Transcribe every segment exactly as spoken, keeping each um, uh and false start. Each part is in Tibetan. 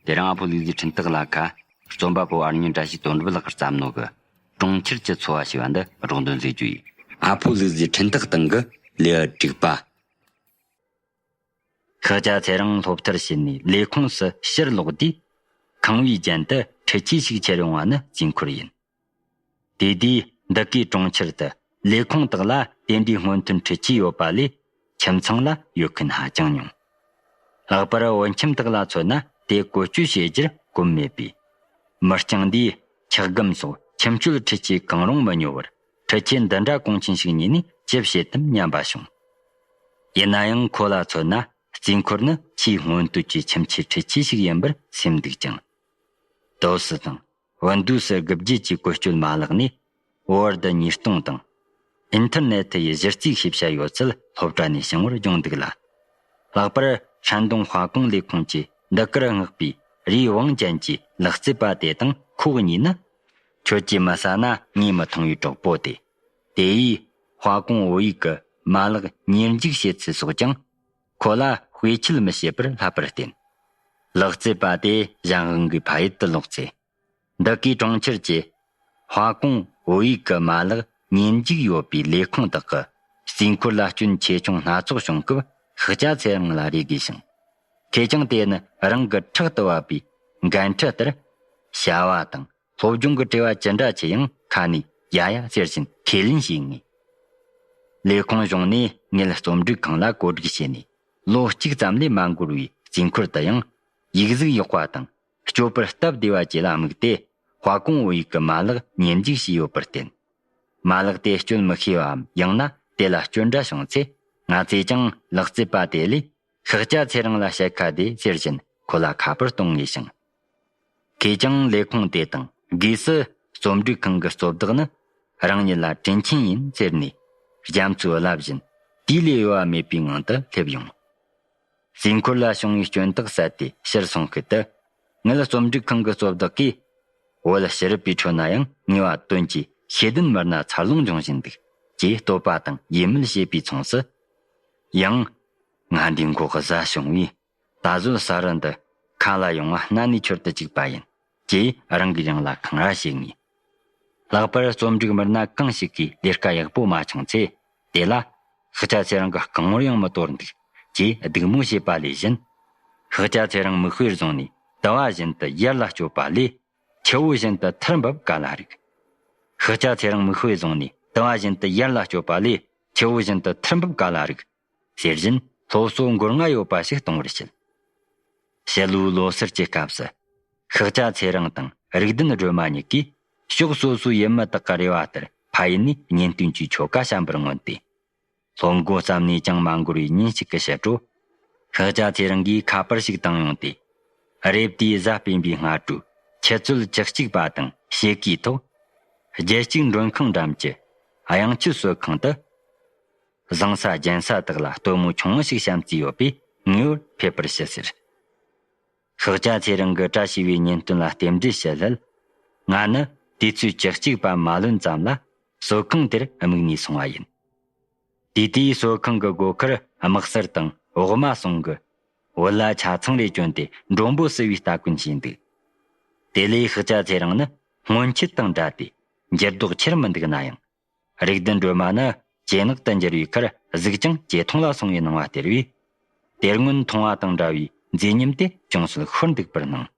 དེ་རིང་ཨ་ཕོ་ལུག་རྫིའི་འཕྲིན་སྟེགས་ལ་ཁ། རྩོམ་པ་པོ་ཨར་ཉིན་བཀྲ་ཤིས་དོན་གྲུབ་ལགས་བརྩམས་ནོ་གི་གྲོང་ཁྱེར་གྱི་འཚོ་བ་ཞེས་པ་འདི་སྒྲོག་འདོན་མཛད་རྒྱུ་ཡིན། ཨ་ཕོ་ལུག་རྫིའི་འཕྲིན་སྟེགས་སྟེང་གི་ལེའུ་དྲུག་པ། ཤཱཀྱ་ཚེ་རིང་སློབ་མཐར་ཕྱིན་ནས་ལས་ཁུངས་སུ་ཕྱིར་ལོག་དུས། ཁང་བའི་རྒྱན་དུ་འཕྲུལ་ཆས་ཤིག་ཁྱེར་ཡོང་བ་ནི་རྩིས་འཁོར་ཡིན། དེ་དུས་འདི་གའི་གྲོང་ཁྱེར་དུ་ལས་ཁུངས་དག་ལ་དེ་འདྲའི་སྔོན་ཐོན་འཕྲུལ་ཆས་ཡོད་པ་ལས། ཁྱིམ་ཚང་ལ་ཡོད་མཁན་ཧ་ཅང་ཉུང་། ལྷག་པར་བོད་ཁྱིམ་དག་ལ་མཚོན་ན་དེ་བཀོལ་སྤྱོད་བྱེད་རྒྱུར་གོམས་མེད་པས། མི་རྐྱང་འདིས་འཁྱག་སྒམ་སོགས་ཁྱིམ་སྤྱོད་འཕྲུལ་ཆས་གང་རུང་མི་ཉོ་བར། འཕྲུལ་ཆས་འདི་འདྲ་གོང་ཆེན་ཞིག་ཉོས་ནས་ཅི་བྱེད་དམ་སྙམ་པ་བྱུང་། ཡིན་ན་ཡང་ཁོ་ལ་མཚོན་ན་རྩིས་འཁོར་ནི་ཆེས་སྔོན་དུས་ཀྱི་ཁྱིམ་མཚེས་འཕྲུལ་ཆས་ཤིག་ཡིན་པར་སེམས་འདུག་ཀྱང་། ཏོག་སི་དང་། བིན་དུ་སི་དགུ་བརྒྱད་ཀྱི་བཀོལ་སྤྱོད་མ་ལག་ནས་ཝར་ཌི་ཉིས་སྟོང་དང་། ཨིན་ཐར་ནེ་ཐི་ཡི་གཞི་རྩའི་ཤེས་བྱ་ཡོད་ཚད་སློབ་གྲྭ་ནས་བྱུང་བར་སྦྱོང་འདུག་ལ། ལྷག་པར་ཧྲན་ཏུང་དཔའ་ཀོང་ལས་ཁུངས་ཀྱིས་འདི་གར་མངགས་པའི་རིའི་བང་ཅན་གྱི་ལག་རྩེད་པ་དེ་དང་ཁོ་གཉིས་ནི། ཁྱོད་ཀྱིས་མི་ཟ་ན་ངས་མི་འཐུང་བའི་གྲོགས་པོ་དེ། དེ་ཡིས་དཔའ་ཀོང་བོད་ཡིག་གི་མ་ལག་ཉེར་འཇུག་བྱེད་ཚུལ་སོགས་ཀྱང་ཁོ་ལ་དཔེ་ཁྱད་མི་བྱེད་པར་ལྷག་པར་བརྟེན། ལག་རྩེད་པ་དེ་གཞན་དབང་གིས་ཕ་ཡུལ་དུ་ལོག་ཚེ། འདི་གའི་གྲོང་ཁྱེར་གྱི་དཔའ་ཀོང་བོད་ཡིག་གི་མ་ལག་ཉེར་འཇུག་ཡོད་པའི་ལས་ཁུངས་དག་གི་རྩིས་འཁོར་ལ་སྐྱོན་ཆེ་ཆུང་སྣ་ཚོགས་བྱུང་སྐབས་ཤཱཀྱ་ཚེ་རིང་ལ་རེ་དགོས་ཤིང་། ཁེ་ཅང་དེ་ནི་རང་གི་ཕྲག་ཏུ་བབས་པའི་འགན་འཁྲི་ལྟར། བྱ་བ་དང་སློབ་སྦྱོང་གི་བྲེལ་བ་ཅི་འདྲ་ཆེ་ཡང་ཁ་ནས་ཡ་ཡ་ཟེར་བཞིན་ཁས་ལེན་བྱེད་ངེས། ལས་ཁུངས་གཞུང་ནས་ངེད་རྩོམ་སྒྲིག་ཁང་ལ་བཀོད་སྒྲིག་བྱས་ནས་ལོ་གཅིག་ཙམ་ལས་མ་འགོར་བའི་རྩིས་འཁོར་དུ་ཡང་ཡིག་གཟུགས་ཡག་པ་དང་། སྤྱོད་པར་སྟབས་བདེ་བ་བཅས་ལ་དམིགས་ཏེ། དཔའ་ཀོང་བོད་ཡིག་གི་མ་ལག་ཉེར་འཇུག་བྱས་ཡོད་པར་བརྟེན། མ་ལག་དེ་སྤྱོད་མི་ཤེས་པའམ། ཡང་ན་དེ་ལ་སྐྱོན་འདྲ་བྱུང་ཚེ། ང་ཚོས་ཀྱང་ལག་རྩེད་པ་དེ་ལས་ཤཱཀྱ་ཚེ་རིང་ལ་བཤད་ཁ་བདེ་ཟེར་བཞིན་ཁོ་ལ་ཁ་པར་གཏོང་ངེས་ཤིང་། ཁེ་ཅང་ལས་ཁུངས་དེ་དང་སྒོས་སུ་རྩོམ་སྒྲིག་ཁང་གི་རྩོམ་བདག་ནི་རང་ཉིད་ལ་དྲིན་ཆེན་ཡིན་ཟེར་ནས། རྒྱ་མཚོའི་བླ་བཞིན་དུས་ལས་གཡོལ་བ་མེད་པའི་ངང་དུ་སླེབས་ཡོང་། རྩིས་འཁོར་ལ་བྱུང་བའི་སྐྱོན་དག་བསལ་ཏེ་ཕྱིར་སོང་ཤུལ་དུ། ངེད་རྩོམ་སྒྲིག་ཁང་གི་རྩོམ་བདག་གིས། བོད་ཕྱི་རབས་པའི་ཁྲོད་ན་ཡང་ངེས་པ་དོན་གྱི་ཤེས་ལྡན་མི་སྣ་འཚར་ལོངས་འབྱུང་བཞིན་འདུག་ཅེས་བསྟོད་པ་དང་ཡིད་སྨོན་བྱེད་པའི་མཚུངས་སུ། ཡང་། ང་འདི་མགོ་གི་ཟ་བྱུང་བས། ད་གཟོད་ས་རུ་འདི་ཁ་ལ་ཡོང་བ་སྣ་ནས་འཁྱོར་དུ་བཅུག་པ་ཡིན། ཅེས་རང་གིས་རང་ལ་འཁང་ར་བྱེད་ངེས། ལྷག་པར་རྩོམ་སྒྲིག་མི་སྣ་གང་ཞིག་གིས་ལས་ཀ་ཡག་པོ་མ་བྱུང་ཚེ། དེ་ལ་ཤཱཀྱ་ཚེ་རིང་གིས་རྐང་ངོར་ཡང་མི་དོར་འདུག་ཅེས་སྡིགས་མོ་བྱེད་པ་ལས་གཞན། ཤཱཀྱ་ཚེ་རིང་མིག་དཔེར་བཟུང་ནས་དུ་བ་བཞིན་དུ་ཡར་ལ་སྐྱོད་པ་ལས། ཆུ་བོ་བཞིན་དུ་ཐར་འབབ་ག་ལ་རིག། ཤཱཀྱ་ཚེ་རིང་མིག་དཔེ་བཟུང་ནས་དུ་བ་བཞིན་དུ་ཡར་ལ་སྐྱོད་པ་ལས། ཆུ་བོ་བཞིན་དུ་ཐར་འབབ་ག་ལ་རིག། ཟེར་བཞིན་སློབ་གསོ་མགོ་རྔ་ཡོད་པ་ཞིག་གཏོང་བར་བྱེད། ཕྱི་ལོའི་ལོ་སར་གྱི་སྐབས་སུ། ཤཱཀྱ་ཚེ་རིང་དང་རིག་ལྡན་སྒྲོལ་མ་གཉིས་ཀྱིས་ཕྱོགས་སོ་སོའི་ཡུལ་མི་དག་གི་རེ་བ་ལྟར་ཕ་ཡུལ་ནས་གཉེན་སྟོན་གྱི་ཆོ་ག་བཤམས་པར་མངོན་ཏེ། སློབ་མགོ་བརྩམས་ནས་ཅང་མ་འགོར་བའི་ཉིན་ཞིག་གི་ཕྱི་དྲོ། ཤཱཀྱ་ཚེ་རིང་གིས་ཁ་པར་ཞིག་བཏང་ཡོང་སྟེ། རེབ་དེའི་གཟའ་སྤེན་པའི་སྔ་དྲོའི་ཆུ་ཚོད་བཅུ་གཅིག་པ་དང་ཕྱེད་ཀའི་ཐོག་རྒྱལ་གཅེས་མགྲོན་ཁང་འགྲམ་གྱི་གཡང་ཆུ་གསོལ་ཁང་དུ། བཟང་ས་རྒྱན་ས་དག་ལ་སྟོན་མོ་ཆུང་ངུ་ཞིག་བཤམས་རྩིས་ཡོད་པས་ངེས་པར་ཕེབས་པར་ཞུ་ཟེར། ཤཱཀྱ་ཚེ་རིང་གི་བཀྲ་ཤིས་པའི་ཉིན་སྟོན་ལ་རྟེན་འབྲེལ་ཞུ་སླད། ང་ནི་དུས་ཚོད་བཅུ་གཅིག་པ་མ་ལོན་ཙམ་ལ་གསོལ་ཁང་དེར་དམིགས་ནས་སོང་བ་ཡིན། དེ་དུས་གསོལ་ཁང་གི་སྒོ་ཁར་དམག་སེར་དང་འོག་མ་ཟུང་གིས་བོད་ལྭ་ཆ་ཚང་རེ་གྱོན་ཏེ་མགྲོན་པོ་བསུ་བའི་སྟ་གོན་བྱས་འདུག་དེ་ལས་ཤཱཀྱ་ཚེ་རིང་ནི་སྔོན་ཆད་དང་འདྲ་སྟེ་འགྱུར་ལྡོག་ཆེར་མི་འདུག་ན་ཡང་། རིག་ལྡན་སྒྲོལ་མ་ནི་ཇེ་ནག་ཏུ་འགྱུར་བའི་ཁར་གཟུགས་ཀྱང་ཇེ་ཐུང་ལ་སོང་བའི་སྣང་བ་སྟེར་བས། དེ་སྔོན་མཐོང་བ་དང་འདྲ་བའི་མཛེས་ཉམས་དེ་ཅུང་ཟད་ཤོར་འདུག་པར་སྣང་།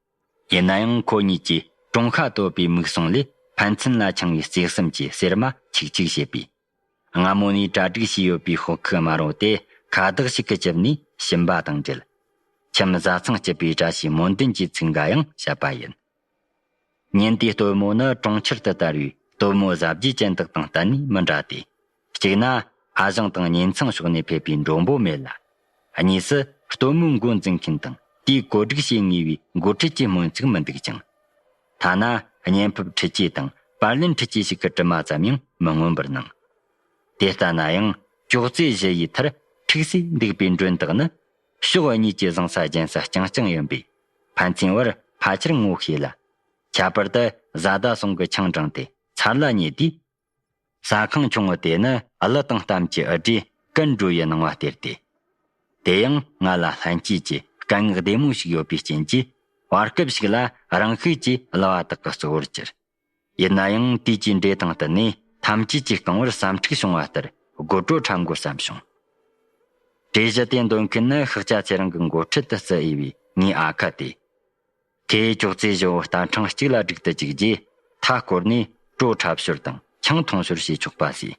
ཡིན་ན་ཡང་ཁོ་གཉིས་ཀྱིས་གྲོང་ཁ་དོད་པའི་མིག་ཟུང་ལས་ཕན་ཚུན་ལ་འཆང་བའི་བརྩེ་སེམས་ཀྱི་གསེར་མ་ཆིག་ཆིག་བྱེད་པས། སྔ་མོ་ནས་གྲ་སྒྲིག་བྱས་ཡོད་པའི་ཤོག་ཁུག་དམར་པོ་དེ་ཁ་བཏགས་ཤིག་གིས་བཅིབས་ནས་ཕྱིན་པ་དང་འབྲེལ། ཁྱིམ་བཟའ་ཚང་སྐྱིད་པའི་བཀྲ་ཤིས་སྨོན་འདུན་གྱི་ཚིག་འགའ་ཡང་བཤད་པ་ཡིན། ཉིན་དེའི་སྟོན་མོ་ནི་གྲོང་ཁྱེར་དུ་དར་བའི་སྟོན་མོ་གཟབ་རྒྱས་ཅན་དག་དང་གཏན་ནས་མི་འདྲ་སྟེ། གཅིག་ན་ཨ་ཞང་དང་གཉེན་ཚན་ཕྱོགས་ནས་ཕེབས་པའི་མགྲོན་པོ་མེད་ལ། གཉིས་སུ་སྟོན་མོའི་འགོ་འཛིན་མཁན་དང་དེའི་བཀོད་སྒྲིག་བྱེད་ངེས་པའི་འགོ་ཁྲིད་ཀྱི་སྨོན་ཚིག་མི་འདུག་ཅིང་། ཐ་ན་བརྙན་ཕབ་འཕྲུལ་ཆས་དང་པར་ལེན་འཕྲུལ་ཆས་ཤིག་གི་དྲི་མ་ཙམ་ཡང་མི་མངོན་པར་སྣང་། དེ་ལྟ་ན་ཡང་ཅོག་ཙེ་བཞི་ཡི་མཐར་འཁྲིགས་སེ་འདུག་པའི་མགྲོན་དག་ནི་ཕྱོགས་གཉིས་ཀྱི་བཟང་ས་རྒྱན་ས་རྐྱང་རྐྱང་ཡིན་པས་ཕན་ཚུན་བར་ཕལ་ཆེར་ངོ་ཤེས་ལ། ཁྱད་པར་དུ་བཟའ་ཟླ་ཟུང་གི་ཆང་དྲངས་ཏེ་ཚར་ལ་ཉེ་དུས། ཟ་ཁང་ཆུང་ངུ་དེ་ནི་གླུ་དང་གཏམ་གྱི་འུར་སྒྲས་ཀུན་འགྲོ་ཡི་སྣང་བ་སྟེར་ཏེ། དེ་ཡང་ང་ལ་ལྷན་སྐྱེས་ཀྱི་སྐད་ངག་བདེ་མོ་ཞིག་ཡོད་པའི་རྐྱེན་གྱིས། བར་སྐབས་ཤིག་ལ་རང་ཤུགས་ཀྱིས་གླུ་བ་དག་གི་གཙོ་བོར་གྱུར། ཡིན་ན་ཡང་དུས་ཀྱི་འགྲོས་དང་བསྟུན་ནས་ཐམས་ཅད་ཀྱིས་རྐང་བར་བསམ་འཁྲུག་བྱུང་བ་ལྟར་དགོད་བྲོ་འཁྲབ་དགོས་བསམ་བྱུང་། གྲོས་གཞི་དེ་འདོན་མཁན་ནི་ཤཱཀྱ་ཚེ་རིང་གི་འགོ་ཁྲིད་དུ་བརྩི་འོས་པའི་ངའི་ཨ་ཁ་དེ། ཁོས་ཅོག་ཙེ་བཞི་བོ་རྟ་ཕྲེང་གཅིག་ལ་སྒྲིག་ཏུ་བཅུག་རྗེས་མཐའ་བསྐོར་ནས་བྲོ་འཁྲབ་ཞོར་དང་ཆང་འཐུང་ཞོར་བྱེད་ཆོག་པ་ཟེར།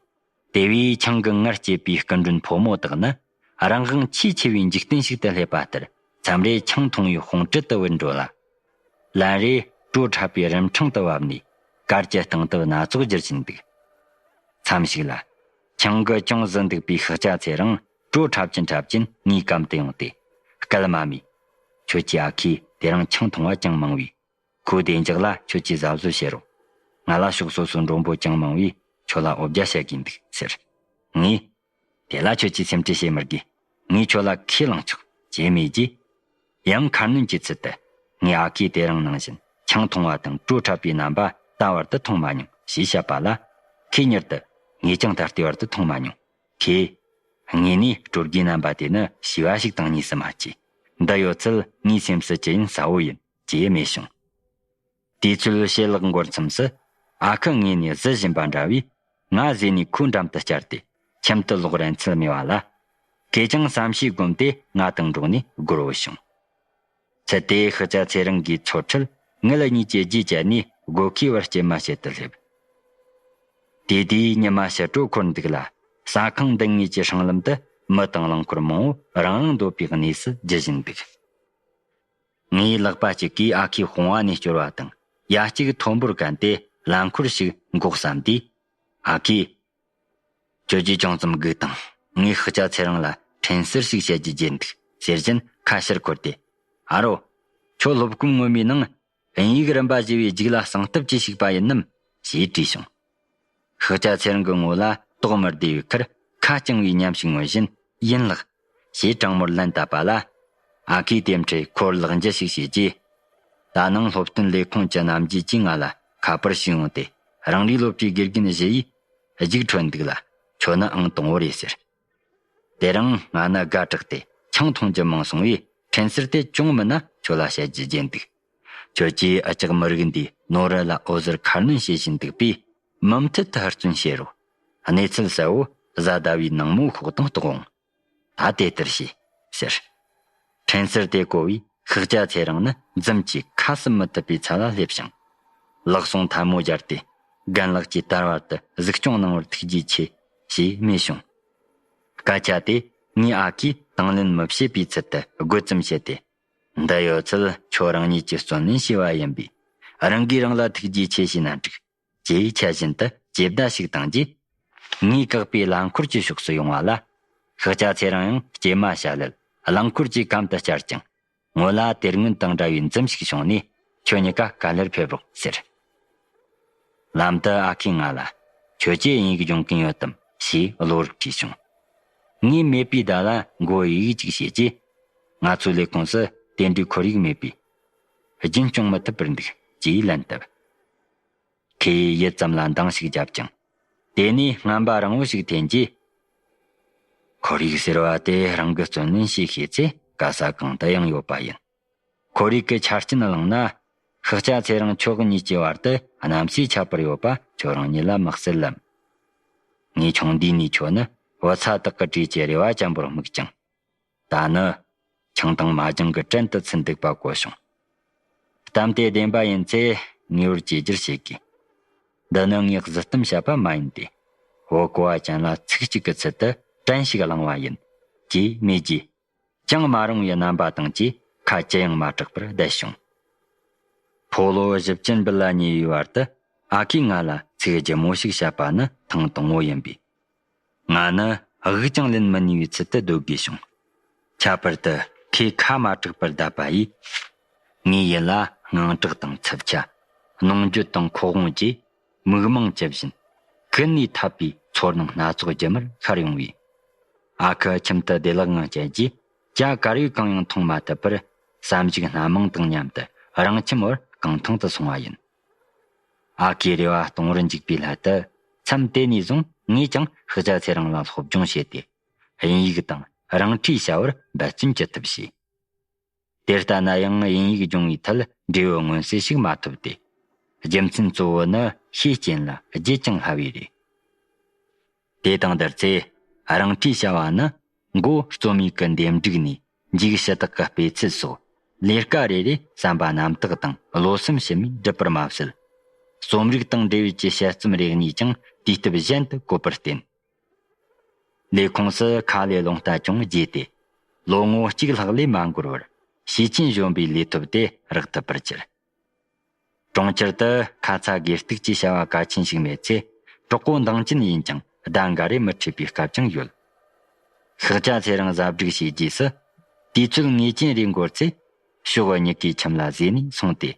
དེ་བས་ཆང་གི་ངར་སྐྱེད་པའི་སྐུ་མགྲོན་ཕོ་མོ་དག་ནི་རང་དབང་ཆེས་ཆེ་བའི་འཇིག་རྟེན་ཞིག་ཏུ་སླེབས་པ་ལྟར་མཚམས་རེ་ཆང་འཐུང་བའི་དཔུང་གྲལ་དུ་བུད་འགྲོ་ལ། ལན་རེ་བྲོ་འཁྲབ་པའི་རིན་ཕྲེང་དུ་བབས་ནས་གར་གྱི་སྟངས་སྟབས་སྣ་ཚོགས་བསྒྱུར་བཞིན་འདུག་མཚམས་ཤིག་ལ། ཆང་གིས་ཅུང་ཟད་འདུག་པའི་ཤཱཀྱ་ཚེ་རིང་བྲོ་འཁྲབ་ཀྱིན་འཁྲབ་ཀྱིན་ངའི་གམ་དུ་ཡོང་སྟེ། སྐད་མ་སྨྲས། ཁྱོད་ཀྱི་ཨ་ཁས་དེ་རིང་ཆང་འཐུང་བ་ཅུང་མང་བས། ཁོའི་བདེ་འཇགས་ལ་ཁྱོད་ཀྱིས་གཟབ་གཟབ་བྱེད་རོགས། ང་ལ་ཕྱོགས་སོ་སོའི་མགྲོན་པོ་ཅུང་མང་བས་ཁྱོད་ལ་འོ་བརྒྱལ་བྱ་དགོས་འདུག་ཟེར། ངས། དེ་ལ་ཁྱོད་ཀྱིས་སེམས་ཁྲལ་བྱེད་མི་དགོས། ངས་ཁྱོད་ལ་ཁས་བླངས་ཆོག་ཅེས་སྨྲས་རྗེས། ཡང་ཁ་སྣོན་གྱི་ཚུལ་དུ། ངའི་ཨ་ཁས་དེ་རིང་ནང་བཞིན་ཆང་འཐུང་བ་དང་བྲོ་འཁྲབ་པའི་རྣམ་པ་ད་བར་དུ་མཐོང་མ་མྱོང་ཞེས་བཤད་པ་ལ། ཁོས་མྱུར་དུ། ངས་ཀྱང་ད་ལྟའི་བར་དུ་མཐོང་མ་མྱོང་། ཁོས། དངོས་ནས་སྤྲོ་དགའི་རྣམ་པ་དེ་ནི་ཞེ་བ་ཞིག་དང་གཉིས་སུ་མ་མཆིས། འདི་ཡོད་ཚད་ངའི་སེམས་སུ་ཅི་ཡིན་གསལ་བོ་ཡིན། ཅེས་སྨྲས་བྱུང་། དུས་ཚོད་ཕྱེད་ལྷག་འགོར་མཚམས་སུ། ཨ་ཁུ་ངོས་ནས་བཟི་བཞིན་པ་འདྲ་བས། ང་བཟས་ནས་ཁོའི་འགྲམ་དུ་བསྐྱར་ཏེ་ཁྱིམ་དུ་ལོག་རན་ཚུལ་སྨྲས་པ་ལ། ཁོས་ཀྱང་བསམ་ཤེས་བསྒོམས་ཏེ་ང་དང་འགྲོགས་ནས་སྒོར་བུད་བྱུང་། ཚུལ་དེ་ཤཱཀྱ་ཚེ་རིང་གིས་ཚོར་འཕྲལ་ངེད་གཉིས་ཀྱི་རྗེས་བཅད་ནས་སྒོ་ཁའི་བར་སྐྱེལ་མ་བྱེད་དུ་སླེབས། དེ་དུས་ཉི་མ་ཕྱི་དྲོ་འཁོར་འདུག་ལ། ཟ་ཁང་འདི་ངོས་ཀྱི་སྲང་ལམ་དུ་མི་དང་རླངས་འཁོར་མང་བོ་རང་རང་སྡོད་པའི་གནས་སུ་རྒྱུ་བཞིན་འདུག་ངའི་ལག་པ་གཅིག་གིས་ཨ་ཁུའི་དཔུང་བ་ནས་སྐྱོར་བ་དང་། ཡ་གཅིག་མཐོན་པོར་བཀན་ཏེ་ལམ་འཁོར་ཞིག་འགོག་བསམ་དུས། ཨ་ཁུས། ཁྱོད་ཀྱིས་ཅུང་ཙམ་སྒུག་དང་། ངས་ཤཱཀྱ་ཚེ་རིང་ལ་འཕྲིན་ཟུར་ཞིག་བཤད་རྒྱུ་བརྗེད་འདུག་ཟེར་བཞིན་ཁ་ཕྱིར་འཁོར་ཏེ། ཨ་རོ། ཁྱོད་སློབ་གོམས་ངོ་མའི་ནང་། དབྱིན་ཡིག་རིམ་པ་བཞི་བའི་རྒྱུགས་ལ་གསང་སྟབས་ཅིག་ཞུགས་པ་ཡིན་ནམ། ཞེས་དྲིས་བྱུང་། ཤཱཀྱ་ཚེ་རིང་གི་ངོ་ལ་དོགས་མི་བདེ་བའི་ཁར་ཁ་བཅིང་བའི་ཉམས་ཤིག་མངོན་བཞིན། ཡིན་ལགས། ཞེས་དྲང་མོར་ལན་བཏབ་པ་ལ། ཨ་ཁུས་དེ་འཕྲོས་ཁོར་ལག་འཇུ་ཞིག་བྱས་རྗེས། ད་ནངས་སློབ་སྟོན་ལས་ཁུངས་ཀྱི་རྣམ་རྒྱལ་གྱིས་ང་ལ་ཁ་པར་ཞིག་ཡོང་སྟེ། རང་རེའི་སློབ་གྲྭའི་དགེ་རྒན་བཞི་ཡིས་རྒྱུགས་འཕྲོད་འདུག་ལ། ཁྱོད་ནི་ཨང་དང་བོ་རེད་ཟེར། དེ་རིང་ང་ནི་དགའ་དྲགས་ཏེ་ཆང་འཐུང་རྒྱུ་མང་སོང་བས། འཕྲིན་ཟུར་དེ་ཅུང་མིན་ན་ཁྱོད་ལ་བཤད་རྒྱུ་བརྗེད་འདུག་ཁྱོད་ཀྱིས་ཨ་ཅག་མི་རིགས་འདིའི་ནོར་རི་ལ་འོད་ཟེར་ཁ་སྣོན་བྱེད་བཞིན་འདུག་པས། མུ་མཐུད་དུ་ཧུར་བརྩོན་བྱེད་རོགས། གནས་ཚུལ་གསལ་བོ་བཟའ་ཟླ་བའི་ནངས་མོའི་ཤོག་དང་རྟོགས་འོང་། ད་དེ་ལྟར་བྱོས། ཟེར། འཕྲིན་ཟུར་དེ་གོ་བས་ཤཱཀྱ་ཚེ་རིང་ནི་འཛུམ་གྱིས་ཁ་ཟུམ་མི་ཐུབ་པའི་ཚད་ལ་སླེབས་ཤིང་། ལག་ཟུང་ཐལ་མོ་སྦྱར་ཏེ། རྒན་ལགས་ཀྱིས་དལ་བར་དུ་གཟིགས་སྐྱོང་གནང་བར་ཐུགས་རྗེ་ཆེ། ཞེས་སྨྲས་བྱུང་། སྐད་ཆ་དེ་ངའི་ཨ་ཁུས་དང་ལེན་མི་བྱེད་པའི་ཚུལ་དུ་དགོད་ཙམ་བྱས་ཏེ། འདི་ཡོད་ཚད་ཁྱོད་རང་ཉིད་ཀྱིས་བརྩོན་ལེན་བྱས་པ་ཡིན་པས། རང་གིས་རང་ལ་ཐུགས་རྗེ་ཆེ་ཞུས་ན་འགྲིག་ཅེས་ཆད་བཞིན་དུ་ཇེ་བརྡ་ཞིག་བཏང་རྗེས། ངའི་བཀག་པའི་ལམ་འཁོར་གྱི་ཕྱོགས་སུ་ཡོང་བ་ལ། ཤཱཀྱ་ཚེ་རིང་ཡང་སྐྱེལ་མ་བྱ་སླད་རླངས་འཁོར་གྱི་གམ་དུ་བཅར་ཀྱང་། ངོ་ལ་དེ་སྔོན་དང་འདྲ་བའི་འཛུམ་ཞིག་བྱུང་ནས། ཁྱོད་གཉིས་ཀ་ག་ལེར་ཕེབས་རོགས་ཟེར། ལམ་དུ་ཨ་ཁུས་ང་ལ། ཁྱོད་ཀྱིས་དབྱིན་ཡིག་སྦྱོང་གིན་ཡོད་དམ་ཞེས་གློ་བུར་དྲིས་བྱུང་། ངས་མེད་པའི་བརྡ་ལ་མགོ་འོས་ཡིག་ཅིག་བྱས་རྗེས། ང་ཚོའི་ལས་ཁུངས་སུ་དེ་འདྲའི་ཁོར་ཡུག་མེད་པས། རྒྱུན་སྐྱོང་མི་ཐུབ་པར་འདུག་ཅེས་ལན་བཏབ། ཁོས་ཡུད་ཙམ་ལ་འདང་ཞིག་བརྒྱབ་ཀྱང་། དེ་ནས་རྔན་པ་རིང་བོ་ཞིག་འཐེན་རྗེས། ཁོར་ཡུག་ཟེར་བ་དེ་རང་གིས་བརྩོན་ལེན་བྱེད་ཤེས་ཚེ་ག་ས་གང་དུ་ཡང་ཡོད་པ་ཡིན། ཁོར་ཡུག་གི་ཆ་རྐྱེན་བླངས་ན། ཤཱཀྱ་ཚེ་རིང་ཁྱོད་གཉིས་ཀྱི་བར་དུ་གནམ་ས་ཁྱད་པར་ཡོད་པ་ཁྱོད་རང་ཉིད་ལ་མི་གསལ་ལམ། ངས་ཆུང་དུས་ནས་ཁྱོད་ནི་བུ་ཚ་དག་གི་གྲས་ཀྱི་རེ་བ་ཅན་པོར་དམིགས་ཀྱང་། ད་ནི། ཆང་དང་མ་ཅང་གི་བྲན་དུ་ཚུད་འདུག་པ་གོ་བྱུང་། གཏམ་དེ་བདེན་པ་ཡིན་ཚེ་ངེས་པར་བཅོས་བསྒྱུར་བྱེད་དགོས། འདི་ནི་ངས་བཟི་གཏམ་བཤད་པ་མ་ཡིན་ཏེ། བུ་གོ་བ་ཅན་ལ་ཚིག་གཅིག་གི་ཚུལ་དུ་བྲན་ཞིག་བླངས་པ་ཡིན། ཅེས་སྨྲས་རྗེས། ཅང་མ་རུང་བའི་རྣམ་པ་དང་བཅས་ཁ་ཅི་ཡང་མ་གྲག་པར་བསྡད་བྱུང་། ཕོ་ལོ་བཞི་བཅུ་འབུད་ལ་ཉེ་བའི་བར་དུ་ཨ་ཁུས་ང་ལ་ཚིག་ལྗིད་མོ་ཞིག་བཤད་པ་ནི་ཐེངས་དང་པོ་ཡིན་པས། ང་ནི་དབུགས་ཀྱང་ལེན་མི་ནུས་པའི་ཚུལ་དུ་སྡོད་དགོས་བྱུང་། ཁྱད་པར་དུ་ཁོས་ཁ་མ་གྲག་པར་བསྡད་པ་ཡིས། ངའི་ཡིད་ལ་དངངས་སྐྲག་དང་འཚུབ་ཆ། གནོང་འགྱོད་དང་ཁོག་དབང་བཅས་མིག་མང་ཇི་བཞིན་ཀུན་ནས་འཐབ་པའི་ཚོར་སྣང་སྣ་ཚོགས་རྒྱུན་མར་ཤར་ཡོང་བས། ཨ་ཁུ་ཁྱིམ་དུ་བདེ་བླག་ངང་བསྐྱལ་རྗེས། ཇ་ག་རེ་གང་ཡང་འཐུང་མ་ཐུབ་པར། བསམ་གཞིག་སྣ་མང་དང་མཉམ་དུ་རང་ཁྱིམ་བར་གང་ཐུང་དུ་སོང་བ་ཡིན། ཨ་ཁུའི་རེ་བ་གཏོང་བར་འཇུག་པའི་སླད་དུ། མཚམས་དེ་ནས་བཟུང་ངས་ཀྱང་ཤཱཀྱ་ཚེ་རིང་ལ་སློབ་སྦྱོང་བྱས་ཏེ། དབྱིན་ཡིག་དང་རང་འཁྲིའི་བྱ་བར་འབད་བརྩོན་ཅི་ཐུབ་བྱས། དེ་ལྟ་ན་ཡང་དབྱིན་ཡིག་སྦྱོང་བའི་ཐད་འབྲས་བུ་མངོན་གསལ་ཞིག་མ་ཐོབ་སྟེ། རྒྱུ་མཚན་གཙོ་བོ་ནི་ཤེས་རྐྱེན་ལ་བརྗེད་ཀྱང་སླ་བས་རེད། དེ་དང་བསྡུར་ཚེ། རང་འཁྲིའི་བྱ་བ་ནི་མགོ་རྩོམ་ཡིག་གི་འདེམས་སྒྲིག་ནས་མཇུག་ཞུ་དག་གི་སྤེལ་ཚུལ་སོགས། ལས་ཀ་རེ་རེ་བསམ་པ་རྣམ་དག་དང་བློ་སེམས་ཕྱི་མས་སྒྲུབ་པར་མ་ཟད། རྩོམ་རིག་དང་འབྲེལ་ཡོད་ཀྱི་དཔྱད་རྩོམ་རེ་གཉིས་ཀྱང་དུས་སྟབས་གཞན་དུ་བཀོད་པར་བརྟེན། ལས་ཁུངས་སུ་ཁ་ལས་རླུང་རྟ་ཅུང་རྒྱས་ཏེ། ལོ་ངོ་གཅིག་ལྷག་ལས་མ་འགོར་བར་ཤེས་ཆེན་གཞོན་པའི་ལས་ཐོབ་དེ་རག་ཐུབ་པར་གྱུར། གྲོང་ཁྱེར་དུ་ཁ་ཚ་དགོས་གཏུགས་ཀྱི་བྱ་བ་གལ་ཆེན་ཞིག་མེད་ཚེ། གྲོགས་པོ་འདང་ཅན་ཡིན་ཀྱང་ཟླ་འགའ་རེ་མི་འཕྲད་པའི་སྐབས་ཀྱང་ཡོད། ཤཱཀྱ་ཚེ་རིང་གཟབ་སྒྲིག་བྱས་རྗེས་སུ། དུས་ཚོད་ངེས་ཅན་རེ་འགོར་ཚེ། ཕྱོགས་གཉིས་ཀའི་ཁྱིམ་ལ་བཟོས་ནས་སོང་སྟེ།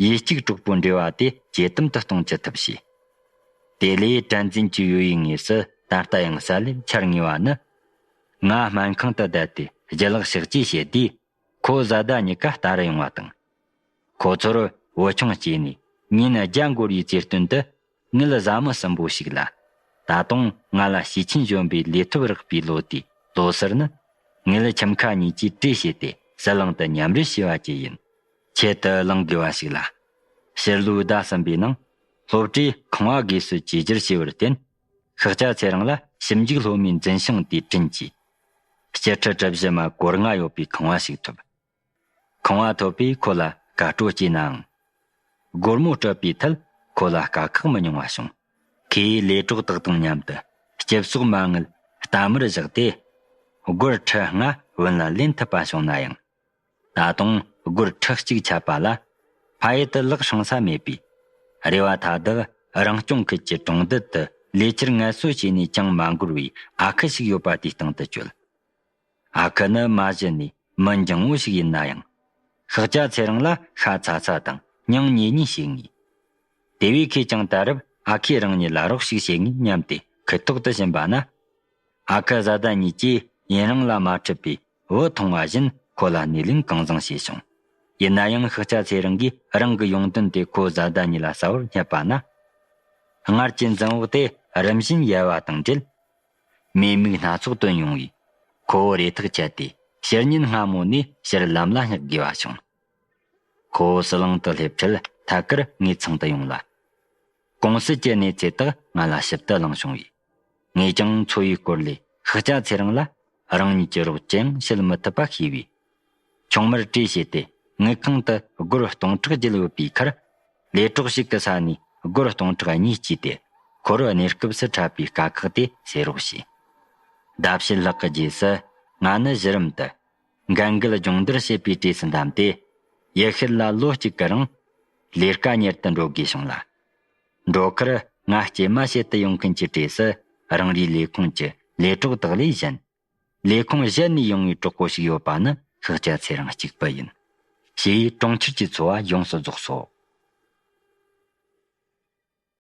ཡུལ་གཅིག་གྲོགས་པོའི་འབྲེལ་བ་དེ་ཇེ་དམ་དུ་གཏོང་ཅི་ཐུབ་བྱས། དེ་ལས་དྲན་འཛིན་གྱི་ཡོད་ཡུལ་དངོས་སུ་ད་ལྟ་ཡང་གསལ་ལེར་འཆར་ངེས་པ་ནི། ང་སྨན་ཁང་དུ་བསྡད་དེ་ལྗད་ལག་ཕྱག་བཅས་བྱེད་དུས། ཁོ་བཟའ་ཟླ་གཉིས་ཀ་ལྟ་རུ་ཡོང་བ་དང་། ཁོ་ཚོར་བུ་ཆུང་སྐྱེས་ནས་ཉིན་བརྒྱ་འགོར་བའི་ཚེ་སྟོན་དུ། ངེད་བཟའ་མི་གསུམ་པོ་ཞིག་ལ། ད་དུང་ང་ལ་ཤེས་ཆེན་གཞོན་པའི་ལས་ཐོབ་རག་པའི་ལོ་དེའི་ལོ་གསར་ནི། ངེད་ཁྱིམ་ཁ་གཉིས་ཀྱིས་གྲོས་བྱས་ཏེ་ཟི་ལིང་དུ་མཉམ་རུབ་བྱས་པ་བཅས་ཡིན། ཁྱེད་དུ་གླེང་དགོས་པ་ཞིག་ལ། ཕྱི་ལོའི་ཟླ་གསུམ་པའི་ནང་སློབ་གྲྭས་ཁང་བ་དགོས་སུ་བཅོས་བསྒྱུར་བྱས་པར་བརྟེན། ཤཱཀྱ་ཚེ་རིང་ལ་ཞིབ་འཇུག་སློབ་མའི་འཛིན་བྱང་དེ་བྲིན་གྱིས། སྤྱི་ཁྲི་གྲུ་བཞི་མ་སྒོར་ལྔ་ཡོད་པའི་ཁང་བ་ཞིག་ཐོབ། ཁང་བ་ཐོབ་པས་ཁོ་ལ་དགའ་སྤྲོ་སྐྱེས་ནའང་། སྒོར་མོ་སྤྲད་པའི་ཐད་ཁོ་ལ་དཀའ་ཁག་མི་ཉུང་བ་བྱུང་། ཁོས་ལས་གྲོགས་དག་དང་མཉམ་དུ་སྐྱིད་གསོག་མ་དངུལ་རྟ་མར་བཞག་སྟེ། སྒོར་ཁྲི་ལྔ་བུན་ལ་ལེན་ཐུབ་པ་བྱུང་ན་ཡང་། ད་དུང་སྒོར་ཁྲི་གཅིག་ཆད་པ་ལ་ཕ་ཡུལ་དུ་ལག་སྲིང་ས་མེད་པས། རེ་བ་མཐའ་དག་རང་སྐྱོང་ཁུལ་གྱི་གྲོང་རྡལ་དུ་ལས་འཁྱུར་ངལ་གསོ་བྱས་ནས་ཅང་མ་འགོར་བའི་ཨ་ཁུ་ཞིག་ཡོད་པ་དེའི་སྟེང་དུ་བསྐྱོད། ཨ་ཁུ་ནི་མ་གཞི་ནས་མི་འགྱང་བོ་ཞིག་ཡིན་ན་ཡང་། ཤཱཀྱ་ཚེ་རིང་ལ་ཤ་ཚ་ཚ་དང་མྱིང་ཉེས་ཉེས་བྱེད་ངེས། དེ་བས་ཁོས་ཀྱང་ད་རེབ་ཨ་ཁུས་རང་ཉིད་ལ་རོགས་ཤིག་བྱེད་ངེས་སྙམ་སྟེ་ཁུ་ཐོག་ཏུ་ཕྱིན་པ་ན། ཨ་ཁུ་བཟའ་ཟླ་གཉིས་ཀྱིས་ཡུན་རིང་ལ་མ་འཕྲད་པའི་བུ་མཐོང་བ་བཞིན་ཁོ་ལ་སྣེ་ལེན་གང་བཟང་བྱས་བྱུང་། ཡིན་ན་ཡང་ཤཱཀྱ་ཚེ་རིང་གིས་རང་གི་ཡོང་དོན་དེ་ཁོ་བཟའ་ཟླ་གཉིས་ལ་གསལ་བོར་བསྙད་པ་ན། སྔར་གྱི་འཛིང་བག་དེ་རིམ་བཞིན་ཡལ་བ་དང་འབྲེལ། མེ་མིག་སྣ་ཚོགས་བཏོན་ཡོང་བས། ཁོ་བོ་རེ་ཐག་བཅད་དེ་ཕྱིར་ཉིན་སྔ་མོ་ནས་ཕྱིར་ལམ་ལ་བསྙེག་དགོས་པ་བྱུང་། ཁོ་བོ་ཟི་ལིང་དུ་སླེབས་འཕྲལ་ཐད་ཀར་ངའི་ཚང་དུ་ཡོང་ལ། གུང་སེང་གི་གནས་ཚུལ་དག་ང་ལ་ཞིབ་ཏུ་གླེང་བྱུང་བས། ངས་ཀྱང་འཚོ་བའི་སྐོར་ལས་ཤཱཀྱ་ཚེ་རིང་ལ་རང་ཉིད་ཀྱི་རོགས་ཅི་ཡང་བྱེད་མི་ཐུབ་པ་ཤེས་པས། ཆུང་མར་གྲོས་བྱས་ཏེ་དངུལ་ཁང་དུ་སྒོར་སྟོང་ཕྲག་བརྒྱད་ཡོད་པའི་ཁར། ལས་གྲོགས་ཤིག་གི་ས་ནས་སྒོར་སྟོང་ཕྲག་གཉིས་བསྐྱིས་ཏེ། ཁོ་རུ་གནས་སྐབས་སུ་འཕྲད་པའི་དཀའ་ཁག་དེ་སེལ་རོགས་བྱས། ཟླ་ཕྱེད་ལྷག་གི་རྗེས་སུ། ང་ནི་གཞི་རིམ་དུ་འགན་འགུལ་སྦྱོང་བརྡར་བྱེད་པའི་གྲས་སུ་འདམས་ཏེ། ཡུལ་ཤུལ་ལ་ལོ་གཅིག་གི་རིང་ལས་ཀ་གཉེར་དུ་འགྲོ་དགོས་བྱུང་ལ། འགྲོ་ཁར་ང་སྐྱེལ་མ་བྱེད་དུ་ཡོང་མཁན་གྱི་གྲས་སུ་རང་རེའི་ལས་ཁུངས་ཀྱི་ལས་གྲོགས་དག་ལས་གཞན། ལས་ཁུངས་གཞན་ནས་ཡོང་བའི་གྲོགས་པོ་ཞིག་ཡོད་པ་ནི་ཤཱཀྱ་ཚེ་རིང་གཅིག་པུ་ཡིན། ཞེས་གྲོང་ཁྱེར་གྱི་འཚོ་བ་ཡོངས་སུ་རྫོགས་སོ།